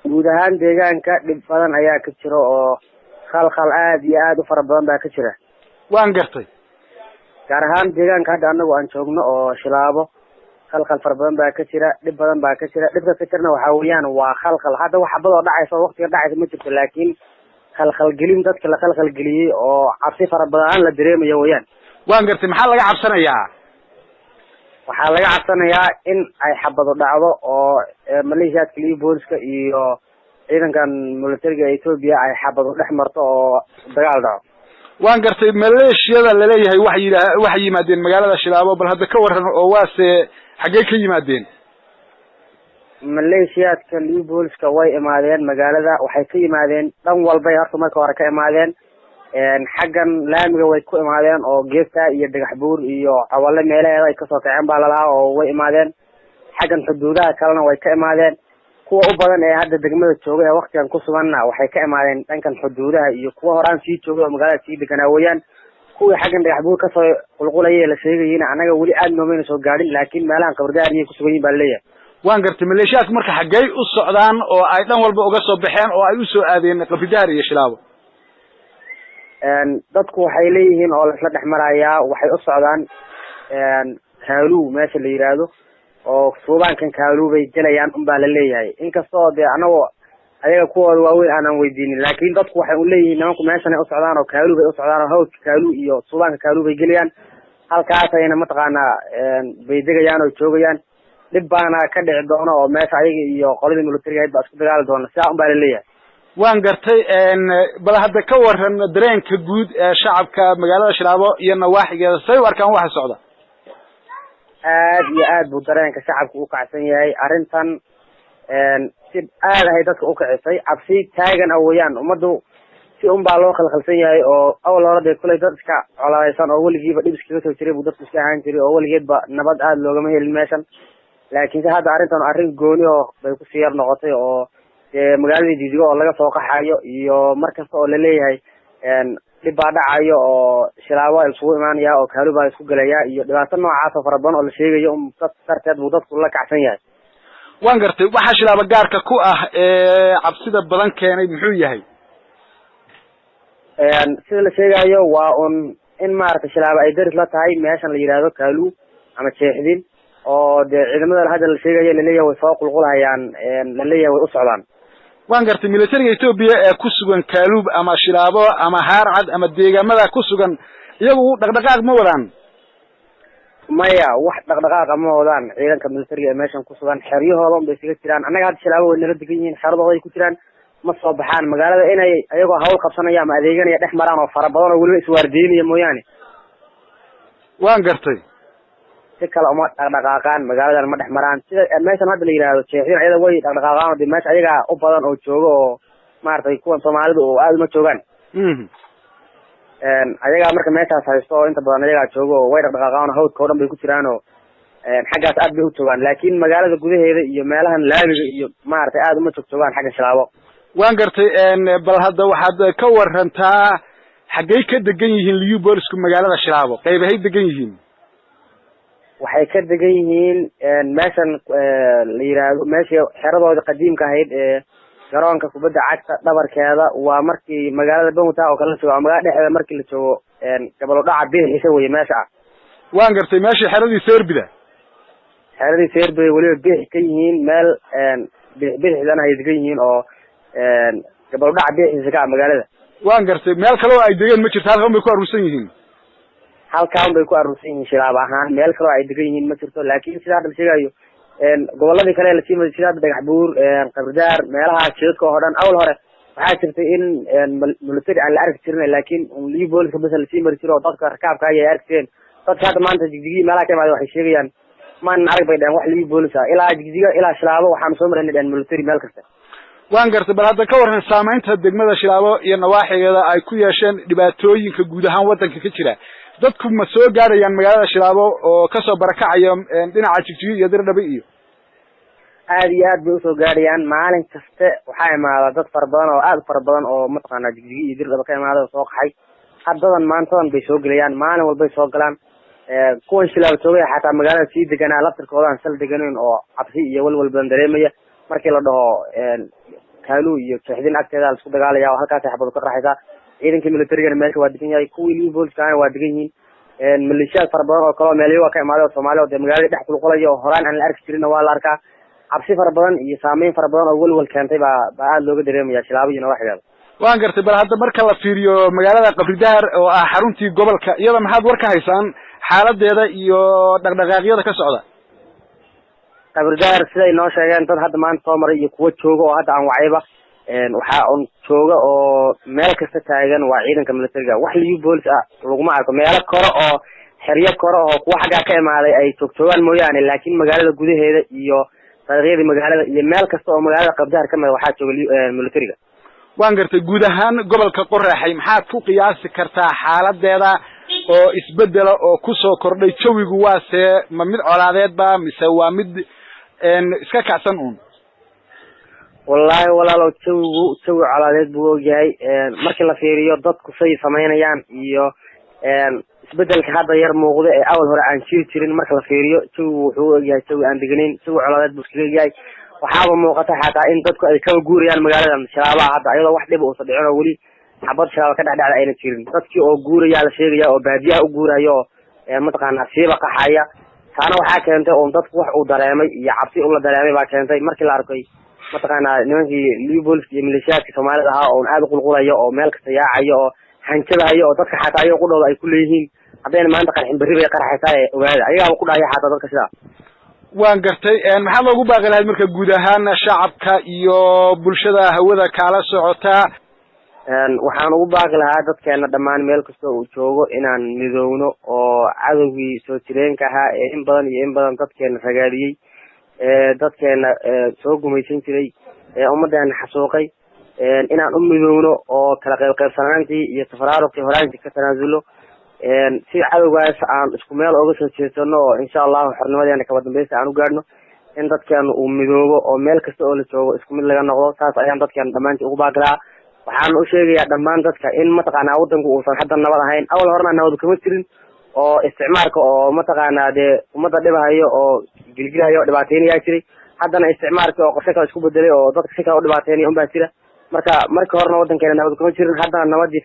Guud ahaan deegaanka dhib badan ayaa ka jira oo khalkhal aad iyo aad u fara badan baa ka jira. Waan gartay. Gaar ahaan deegaanka hadda anagu aan joogno oo Shilaabo, khalkhal fara badan baa ka jira, dhib badan baa ka jira. Dhibka ka jirna waxaa weeyaan waa khalkhal. Hadda wax xabad oo dhacaysa oo waqtiga dhacaysa ma jirto, laakiin khalkhalgelin dadka la khalkhalgeliyey oo cabsi fara badan la dareemayo weeyaan. Waan gartay. Maxaa laga cabsanayaa? Waxaa laga cabsanayaa in ay xabado dhacdo oo maleeshiyaadka liyo booliska iyo ciidankan militariga Ethiopia ay xabado dhex marto oo dagaal dhaco. Waan gartay. Maleeshiyada laleeyahay waxay yidhaa waxay yimaadeen magaalada Shilaabo, bal hadda ka waran oo waase xaggee ka yimaadeen? Maleeshiyaadka liyo booliska way imaadeen magaalada, waxay ka yimaadeen dhan walbay horta marka hore ka imaadeen. Xaggan laamiga way ku imaadeen oo geesta iyo Dhagax Buur iyo Cawalle meelaheeda ay kasoo kaceen baa lalahaa oo way imaadeen. Xaggan xuduudaha kalena way ka imaadeen. Kuwa u badan ee hadda degmada jooga ee waktigan ku suganna waxay ka imaadeen dhankan xuduudaha iyo kuwa horaan sii joogay oo magaalada sii deganaa weeyaan. Kuwii xaggan Dhagax Buur kasoo qulqulayay la sheegayeyna annaga weli aada noomayna soo gaadhin, laakiin meelahan Qabardaariyay kusugan yihin baa laleeyahay. Waan gartay. Maleeshiyaadku marka xaggey u socdaan oo ay dhan walba uga soo baxeen oo ay usoo aadeen Qabridaar iyo Shilaabo? Dadku waxay leeyihiin oo laisla dhex marayaa waxay u socdaan Kaaluu meesha la yidhaahdo oo suubaankan Kaaluu bay gelayaan unbaa la leeyahay. Inkastoo dee anagoo ayaga kuwooda waaweyn aanan weydiinin, laakiin dadku waxay u leeyihiin nimanku meeshanay u socdaan oo Kaaluu bay u socdaan oo hawdka Kaaluu iyo suubaanka Kaaluu bay gelayaan, halkaasayna mataqaanaa bay degayaan oo joogayaan. Dhib baana ka dhici doona oo meesha ayaga iyo qoladii militariga ahayd baa isku dagaali doona, sidaa un baa la leeyahay. Waan gartay. Bal hadda ka waran dareenka guud ee shacabka magaalada Shilaabo iyo nawaaxigeeda, say u arkaan waxa socda? Aad iyo aad buu dareenka shacabka u kacsan yahay. Arrintan si aad ahay dadka ukicisay, cabsi taagan a weeyaan. Ummaddu si un baa loo khalkhalsan yahay oo awal hore dee kulay dad iska colaadaysan oo weligiiba dhib iskaga soo jiray buu dadku iska ahaan jiray oo weligeedba nabad aada loogama helin meeshan. Laakiin se hadda arrintan arrin gooni oo bay kusii yar noqotay oo dee magaaladii Jijigo oo laga soo qaxayo iyo mar kasta oo laleeyahay dhib baa dhacayo oo Shilaabo isugu imaanaya oo Kaalu baa isku gelaya iyo dhibaato noocaas oo fara badan oo la sheegayo un dad darteed buu dadku la kacsan yahay. Waan gartay. Waxaa Shilaabo gaarka ku ah ee cabsida badan keenay muxuu yahay? Sida la sheegayo waa un in maaragtay Shilaabo ay daris la tahay meeshan la yidhaahdo Kaalu ama Jeexdin oo dee ciidamada hadda la sheegayo laleeyahay way soo qulqulhayaan, laleeyahay way u socdaan. Waan gartay. Militariga Ethiopia ee ku sugan Kaaluub ama Shilaabo ama Haarcad ama deegaamada ku sugan, iyagu dhaqdhaqaaq ma wadaan? Maya, wax dhaqdhaqaaqa ma wadaan. Ciidanka militariga ee meeshan ku sugan xeryahooda un bay isaga jiraan. Annaga hadda Shilaabo way nala degan yihiin, xeradooda ay ku jiraan, ma soo baxaan magaalada inay ayagoo hawl qabsanaya ama adeeganaya dhex maraan oo fara badan oo weliba iswaardiinaya mooyaane. Waan gartay. Si kale uma dhaqdhaqaaqaan, magaaladan ma dhex maraan. Sida meeshan hadda la yidhaahdo Jeexdin ayada way dhaqdhaqaaqaan oo de meesha ayagaa u badan oo jooga oo maaragtay kuwan Soomaalida oo aada uma joogaan. Ayagaa marka meeshaas haysto oo inta badan ayagaa jooga oo way dhaqdhaqaaqaan oo hawdka o dhan bay ku jiraan oo xaggaas aad bay u joogaan, laakiin magaalada gudaheeda iyo meelahan laamiga iyo maaragtay aada uma joog joogaan xagga Shilaabo. Waan gartay. Bal hadda waxaad ka warantaa xaggey ka degan yihiin liyu boolisku magaalada Shilaabo, qaybahay degan yihiin? Waxay ka degan yihiin meeshan la yidhaahdo meeshii xeradooda qadiimka ahayd ee garoonka kubadda cagta dhabarkeeda. Waa markii magaalada Bawta oo kale la joogo ama magaalada dhexdeeda markii la joogo, gabalo dhaca bidixiisa weye meesha ah. Waan gartay. Meeshii xeradii Serbida? Xeradii Serbida weliba bidix ka yihiin, meel bidix bidixdana ay degan yihiin oo gabalo dhaca bidixiisa ka ah magaalada. Waan gartay. Meel kale oo ay degeen ma jirto, halkan bay ku aruursan yihiin? Halkaan bay ku aruursan yihiin Shilaab ahaan, meel kaloo ay degan yihiin ma jirto. Laakiin sida hadda la sheegayo goboladii kale lasii maday sida hadda Dhagax Buur, Qabridaar, meelahaas jidadka oo dhan awal hore waxaa jirtay in military aan la arki jirin, laakiin liyu booliska bas lasii mari jiro oo dadka rakaabka ayay arki jireen. Dadka hadda maanta Jigjigiyi meelaha ka imaada waxay sheegayaan maanan arag bay dhaheen wax liyu boolis ah ilaa Jigjiga ilaa Shilaabo, waxaanu soo marayna dhaheen military meel kasta. Waan gartay. Bal hadda ka warran saamaynta degmada Shilaabo iyo nawaaxigeeda ay ku yeesheen dhibaatooyinka guud ahaan waddanka ka jira. Dadku ma soo gaadhayaan magaalada Shilaabo oo kasoo barakacaya dhinaca Jigjigo iyo Dirdhabe iyo? Aad iyo aad bay usoo gaadhayaan. Maalin kaste waxaa imaada dad fara badan oo aad u fara badan oo mataqaanaa Jigjigo iyo Dirdhaba ka imaada oo soo qaxay. Haddadan maantadan bay soo gelayaan, maalin walbay soo galaan. Kuwan Shilaabo joogaya xataa magaalada sii deganaa laftirkoodaan sal deganayn oo cabsi iyo walwal badan dareemaya. Markii la dhaho Kaalu iyo Jeexdin agteeda la isku dagaalaya oo halkaasay xabadu ka qarxaysaa. Ciidankii militarigana meesha waa degan yahay, kuwii Liyu Booliskaana waa degan yihiin. Maleeshiyaad fara badan oo kaleo meelyo waa ka imaaday oo Soomaali oo dee magaalada dhex qulqulaya oo horaan aan la arki jirinna waa la arkaa. Cabsi fara badan iyo saameyn fara badan oo welwel keentay baa aada looga dareemaya Shilaabo iyo nawaaxigeeda. Waan gartay. Bal hadda marka la fiiriyo magaalada Qabridahar oo ah xaruntii gobolka, iyada maxaad war ka haysaan xaaladeeda iyo dhaqdhaqaaqyada ka socda? Qabridahar siday noo sheegeen dad hadda maanta soo maray iyo kuwa jooga oo hadda aan wacayba, waxaa un jooga oo meel kasta taagan waa ciidanka militariga. Wax Liyu Boolis ah laguma arko, meelo kore oo xeryo kore oo kuwa xaggaa ka imaaday ay joogjoogaan mooyaane, laakiin magaalada gudaheeda iyo dariiqyadii magaalada iyo meel kasta oo magaalada Qabridahar kamid waxaa jooga militariga. Waan gartay. Guud ahaan gobolka Qoraxay maxaad ku qiyaasi kartaa xaaladeeda oo isbedela oo kusoo kordhay? Jawigu waa see, ma mid colaadeed ba mise waa mid iska kacsan uun? Wallaahi walaalow, jawigu jawi colaadeed buu ogyahay. Markii la fiiriyo dadku say samaynayaan iyo isbedelka hadda yar muuqda ee awal hore aan jiri jirin, marka la fiiriyo jawigu wuxuu ogyahay jawi aan deganayn, jawi colaadeed buu iskaga egyahay. Waxaaba muuqata xataa in dadku ay kaba guurayaan magaaladan Shilaabaha hadda, iyadoo wax dhiba uusan dhicin oo weli xabad Shilaaba ka dhexdhacda ayna jirin. Dadkii oo guurayaa la sheegaya oo baadiyaha u guuraya oo mataqaanaa siiba qaxaya. Taana waxaa keentay uun dadku wax uu dareemay iyo cabsi ula dareemay baa keentay, markii la arkay mataqaanaa nimankii Liyu Booliska iyo maleeshiyaadka Soomaalida ahaa oon aada u qulqulayo oo meel kasta yaacayo oo hanjabahayo oo dadka xataa ayaga qudhooda ay ku leeyihiin haddayna maanta qarxin berri bay qarxaysaa ee ogaada, ayagaaba ku dhahaya xataa dadka sidaa. Waan gartay. Maxaad loogu baaqi lahayd marka guud ahaan shacabka iyo bulshada hawada kaala socota? Waxaan ugu baaqi lahaa dadkeena dhammaan meel kasta uu joogo inaan midoowno oo cadowgii soo jireenka ahaa ee in badan iyo in badan dadkeena ragaadiyey, ee dadkeena soo gumaysan jiray, ee ummadeena xasuuqay, inaan u midoowno oo kala qayb qaybsanaantii iyo tafaraaruqii horaantii ka tanaasulo, si cadowgaas aan isku meel oga soo jeesano oo insha allahu xornimadeena kaba dambaysta aan u gaadhno. In dadkeena uu midoobo oo meel kasta oo la joogo isku mid laga noqdo, saas ayaan dadkeena dhammaantii ugu baaqi lahaa. Waxaan u sheegayaa dhammaan dadka in mataqaanaa wadanku uusan hadda nabad ahayn, awal horena nabad kama jirin oo isticmaalka oo mataqaanaa dee ummadda dhibahayo oo gilgilhayo oo dhibaateynayaa jiray. Haddana isticmaalka oo qorshe kale isku bedelay oo dadka si kale u dhibaateynaya unbaa jira. Marka markii horena wadankeena nabad kama jirin, haddana nabadii